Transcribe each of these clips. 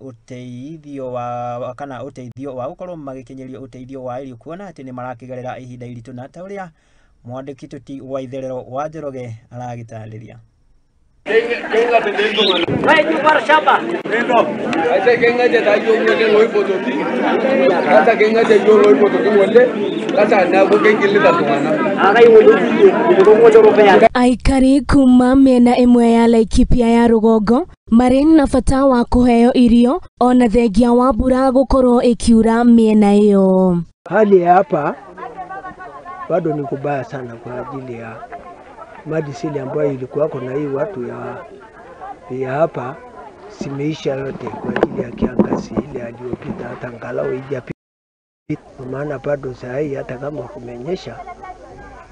ũteithio wa kana ũteithio wa gũkorwo magĩkinyĩrio ũteithio wa irio kuona atĩ nĩ marakĩgerera ihinda iritũ na ta ũrĩa mwandĩki Tuti wa Itherero wa Njoroge aragĩtarĩria. Aikari kuma mĩena ĩmwe ya Laikipia ya rũgongo marĩ na bata wa kũheo irio ona thengia wa mbura gũkorwo ĩkiura mĩena ĩyo. Hali ya hapa bado ni kubaya sana kwa ajili ya madisili ambayo ilikuwako na hii watu ya hapa simeisha yote kwa ajili ya kiangazi ile aliyopita, hata angalau haijapita, maana bado saa hii hata kama kumenyesha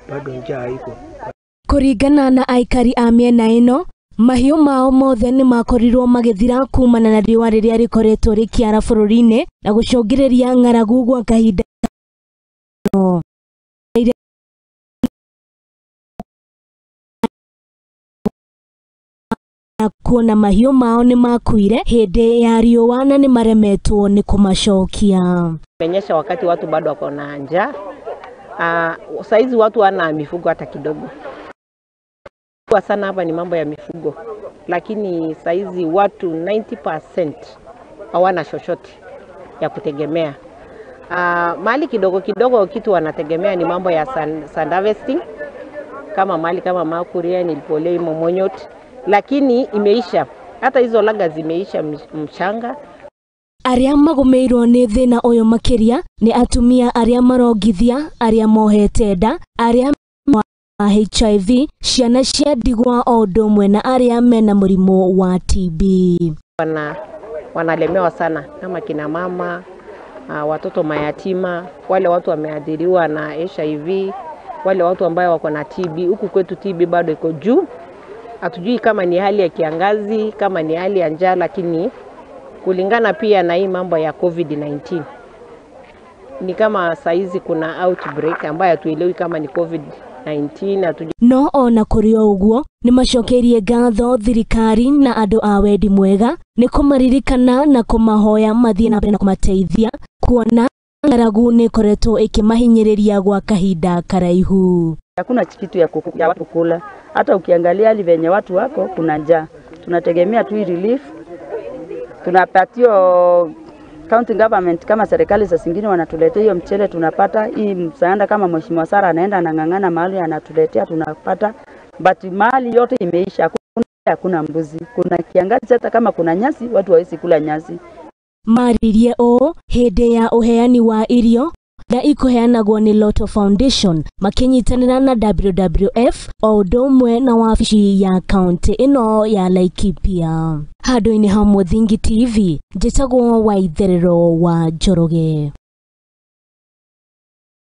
bado njaa iko. Kũringana na aikari a mĩena ĩno, mahiũ mao mothe nĩ makorirwo magĩthira kumana na riũa rĩrĩa rĩkoretwo rĩkĩara bũrũri-inĩ na gũcũngĩrĩria ng'aragu gwa kahinda. Kuona mahiũ mao nĩ makuire hĩndĩ ya riũa na nĩ maremetwo nĩ kũmacokia. Imenyesha wakati watu bado wako na njaa. Saizi watu wana mifugo hata kidogo. Kwa sana hapa ni mambo ya mifugo, lakini saizi watu 90% hawana chochote ya kutegemea. Mali kidogo kidogo kitu wanategemea ni mambo ya sand harvesting, kama mali kama Makuria, Nilpolei, Momonyot, lakini imeisha. Hata hizo laga zimeisha mchanga. Arĩa magũmĩirwo nĩ thĩna ũyũ makĩria nĩ atumia arĩa marongithia, arĩa mohete nda, arĩa ma HIV, ciana cia ndigwa o ũndũ ũmwe na arĩa mena mũrimũ wa TB. Wanalemewa sana kama kina mama, watoto mayatima, wale watu wameathiriwa na HIV, wale watu ambao wako na TB. Huku kwetu TB bado iko juu. Hatujui kama ni hali ya kiangazi, kama ni hali ya njaa, lakini kulingana pia na hii mambo ya COVID-19 ni kama saizi kuna outbreak ambayo hatuelewi kama ni COVID-19. Hatujui. No ona kũrĩ o ũguo nĩ macokeirie ngatho thirikari na andũ a wendi mwega nĩ kũmaririkana na kũmahoya mathiĩ na mbere na kũmateithia kuona ng'aragu nĩ ĩkoretwo ĩkĩmahinyĩrĩria gwa kahinda karaihu. Hakuna kitu ya watu kula. Hata ukiangalia hali venye watu wako kuna njaa. Tunategemea tu relief. Tunapatio county government kama serikali za zingine wanatuletea hiyo mchele, tunapata hii msaada. Kama Mheshimiwa Sara anaenda anang'ang'ana mahali anatuletea tunapata, but mali yote imeisha. Hakuna mbuzi, kuna kiangazi, hata kama kuna nyasi watu hawezi kula nyasi. Maririe ũũ hĩndĩ ya ũheani wa irio na ikuheanagwo nĩ Lotto Foundation makinyitanĩra na WWF o ũndũ ũmwe na wabici ya kaunti ĩno ya Laikipia. Handũ-inĩ ha Mũthingi TV, njĩtagwo Waitherero wa Njoroge.